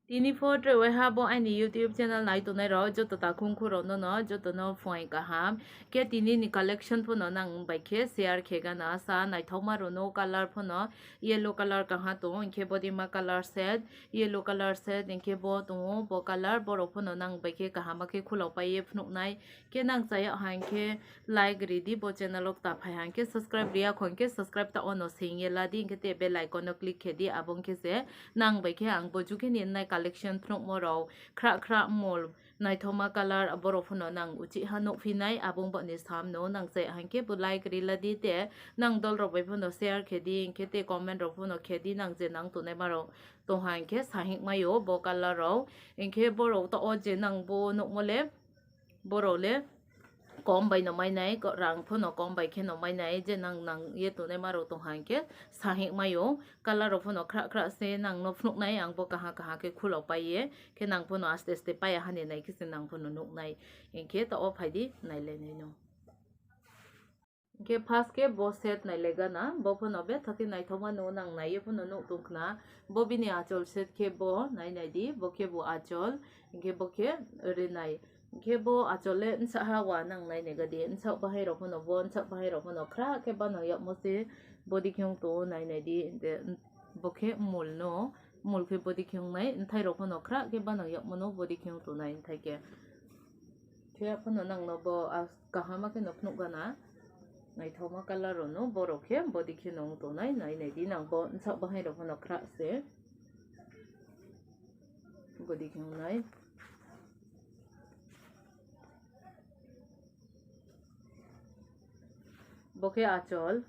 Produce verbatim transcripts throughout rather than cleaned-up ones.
Tini pho tre waiha bo aini YouTube channel nai tongnai rok joto takhung khurok no no joto no phuaing kaham. Khe tini ni collection pho no nang bai khe share khe gana sa naithok ma rw no color pho no yellow color kaha tongo, hinkhe body ma color set, yellow color set, hinkhe bo tongo bo color, borok pho no nang bai khe kaham khe khulok pai ye phunuk nai. Khe nang chaya hang khe like ri di, bo channel o ta phai hang khe subscribe riya khon khe subscribe ta ono sing ye la di, hinkhe te bell icon no click khe di, abo hinkhe se nang bai khe ang bo jukhe ni nai collection phunuk mo rok khra khra mol naithoma color borok pho no nang uchi ha nuk phi nai, abo bo ni sam no nang chaya hang khe bo like ri la di te nang dol rok bai pho no share khe di, hinkhe te comment rok pho no khe di, nang je nang tongnai ma rok tong hang khe sahik mai o bo color rok, hinkhe borok to o je nang bo nuk mo le. Borok le kom bai no mai nai, ko-, rang pho no kom bai khe no mai nai, je nang nang ye tongnai ma rok tong hang khe sahik mai o, color rok pho no khra khra se nang no phunuk nai, ang bo kaha kaha khe khulok pai ye, khe nang pho no aste aste pai ya hani nai khe se nang pho no nuk nai, hinkhe to o phai di nai lai nai no. Hinkhe first khe bo set nai le gana, bo pho no betha khe naithok ma nw nang nai ye pho no nuk tong khna. Bo bini achol set khe bo nai nai di, bo khe bo achol, hinkhe bo khe rwnai. Hinkhe bo achol le nsa ha wa nang nai nai ga di, nsa bahai rok pho no bo, nsa bahai rok pho no khra khe ba no yakmo se body khe ong tong nai nai di, de, bo khe mul no, mul khe body khe ong nai, nthai rok pho no khra khe ba no yakmo no body khe ong tong nai nthai khe. Khe pho no nang no bo a Kaham khe no phunuk gana. Naithokma color rok no borok khe body khe no wng tongnai, nai nai di nang bo nsak bahai rok no khra se. Body khe wngnai. Bo khe achol.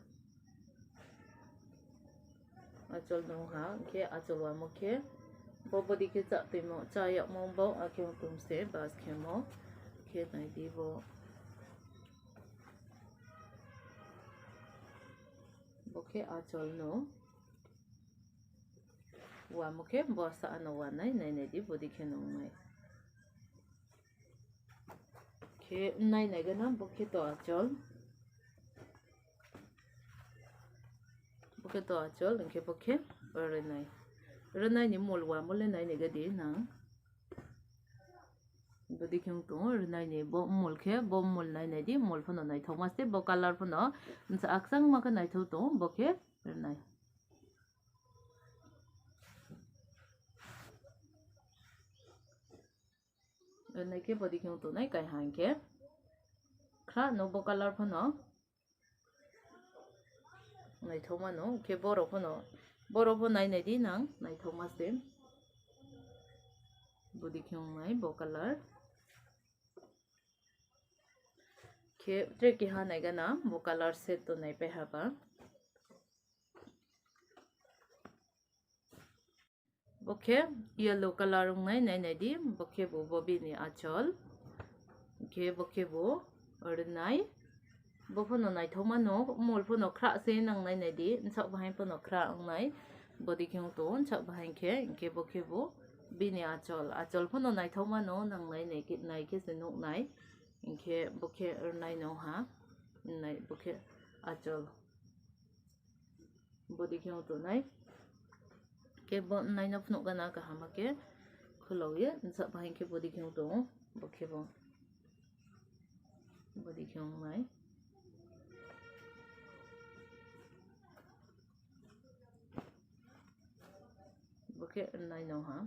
Achol nung ha, khe achol wamo khe bo body khe cha twimo, cha yakmo bo, akhe tum se bas khemo, khe nai di bo. Bo khe achol no wamo khe bo sa ano wanai, nai nai di body khe nung nai. Khe nai nai gana bo khe to achol. Bo khe to achol, hinkhe bo khe rwnai. Rwnai ni mol wamo le nai nai gadi nang. Bodi khe wng tongo rwnai ni bo mol khe, bo mol nai nai di, mol phano naithokma se, bo color phano nsa akchangma khe naithok tongo, bo khe rwnai. Rwnai khe bodi khe wng tongnai kaiha hinkhe khra no bo color phano naithokma no, khe borok phano, borok pho nai nai di nang naithokma se. Bodi khe wng nai bo color. Khe tre keha nai gana bo color set to nai pai haba. Bo khe yellow color wngnai, nai nai di, bo khe bo, bo bini achol. Khe bo khe bo rwnai. Bo phano naithokma no, mol phano khra se nang nai nai di, nsak bahai phano khra wngnai. Bodi khe wng tongo, nsak bahai khe, hinkhe bo khe bo bini achol. Achol phano naithokma no nang nai nai khe, nai khe se nuk nai. Hinkhe bo khe rwnai no ha, nai bo khe achol. Bodi khe wng tongnai. Khe bo nai no phunuk gana kaham khe khulok ye, nsa bahai khe bodi khe wng tongo, bo khe bo. Bodi khe wng nai. Bo khe nai no ha.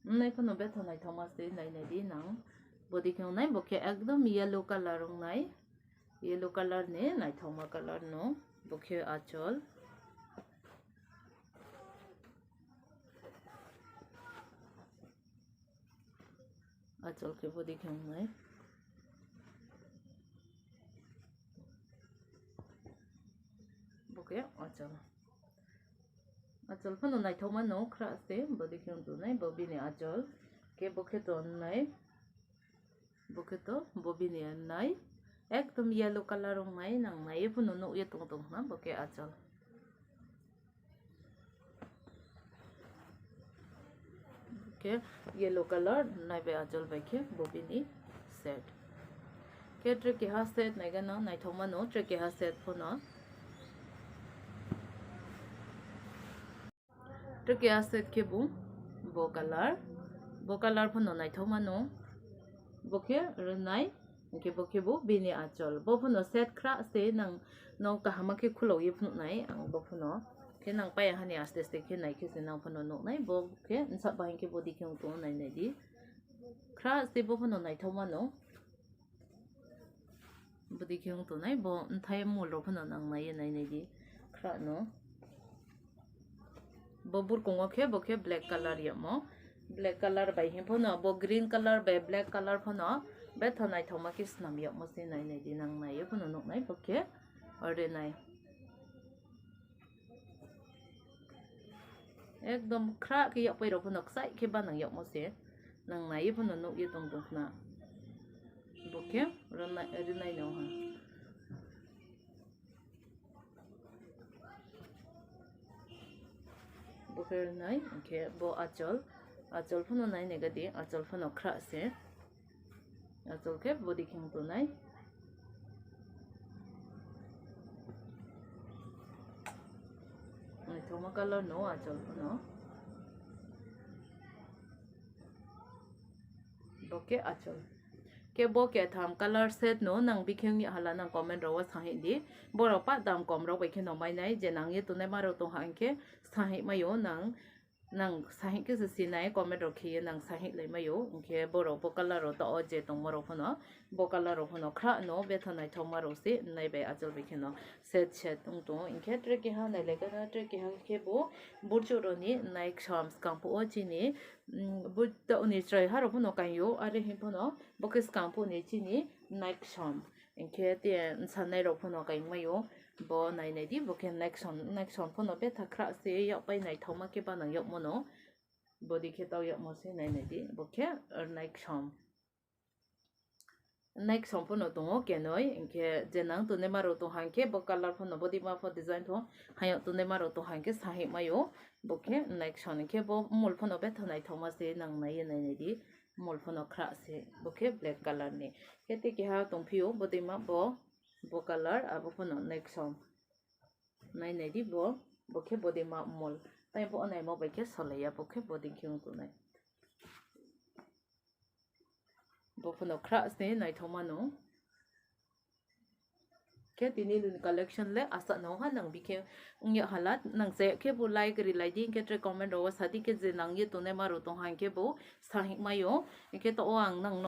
Nai phano betha naithokma se nai nai di nang. Bodi khe wngnai, bo khe ekdom yellow color wngnai. Yellow color ni naithokma color no. Bo khe achol. Achol khe bodi khe wngnai. Bo khe achol. Achol phano naithokma no khra se, bodi khe wng tongnai, bo bini achol. Khe bo khe to wngnai, bo khe to, bo bini wngnai. Ekdom yellow color wngnai, nang nai phano nuk ye tong tong khna, bo khe achol. Khe yellow color nai bai achol bai khe bo bini set. Khe tre keha set nai gana naithokma no, tre keha set phano. Tre keha set khe bo Bo color, bo color phano naithok mano. Bo khe rwnai, hwnkhe bo khe bo bini achol. Bo phano set khra se nang no kaham khe khulogwi phunuknai ang bo phano. Khe nang paya hani aste aste khe nai khe se nang phano nuknai. Bo khe nsa bahai khe body khe wng tongo nai nai di. Khra se bo phano naithok mano. Bwdwi khe wng tongnai, bo nthai mol rok phano nang nai nai nai di khra no. Bo burkungo khe, bo khe black color yamo. Black color bai him phano, bo green color bai black color phano betha naithokma khe swnam yamo se nai nai di nang nai phano nuknai bo khe ore nai. Ekdom khra khe yakpai rok phano kwchai khe banang yakmo se. Nang nai phano nukye tong tong khna. Bo khe rwnai, rwnai no ha. Bo khe rwnai, hwnkhe bo achol, achol phano nai nai gadi, achol phano khra se. Achol khe body khe wng tongnai. Naithokma color no achol phano. Bo khe achol. Khe bo khe tham color set no nang bikhe wngya hala nang comment rok o sahi di. Borok pa dam kom rok bai khe no mai nai je nang ye tongnai ma rok tong ha hwnkhe sahi maio nang. Nang sahik khe se sinai comment rok khiye nang sahik lai maio, hwnkhe borok bo color rok to o je tongma rok phano, bo color rok phano khra no betha naithokma rok se nai bai achol bai kheno set set wng tongo, hwnkhe tre keha nai lai gana tre keha khe bo burchuk rok ni nai kham skang phuo chini, mm, bo to ni chwrai ha rok phano kaio, are him phano bo khe skang phuo ni chini nai kham. Hwnkhe te sanai rok phano kaingmai o, bo nai nai di, bo khe next song, next song phano betha khra se yakpai naithokma khe banang yakmano, body khe tau yakmo se nai nai di, bo khe next song. Next song phano tongo kenoi, hwnkhe je nang tongnai ma rok tong ha hwnkhe bo color phano body ma pho design tho, hayok tongnai ma rok tong ha hwnkhe sahik maio, bo khe next song hwnkhe bo mol phano betha naithokma se nang nai nai nai di. Mol phano khra se, bo khe black color ni. Khe tei keha tongphio, bo twi ma bo, bo color, abo phano next song. Nai nai di bo, bo khe bo twi ma mol. Tai bo naima bai khe solai ya, bo khe bo twi khe wng tongnai. Bo phano khra se naithok mano. Khe tini nini collection le asa no ha nang bikhe wngya hala nang se khe bo like ri lai di, hwnkhe tre comment rok o sa di, khe je nang ye tongnai ma rok tong ha hwnkhe bo sahik maio, hwnkhe to o ang nang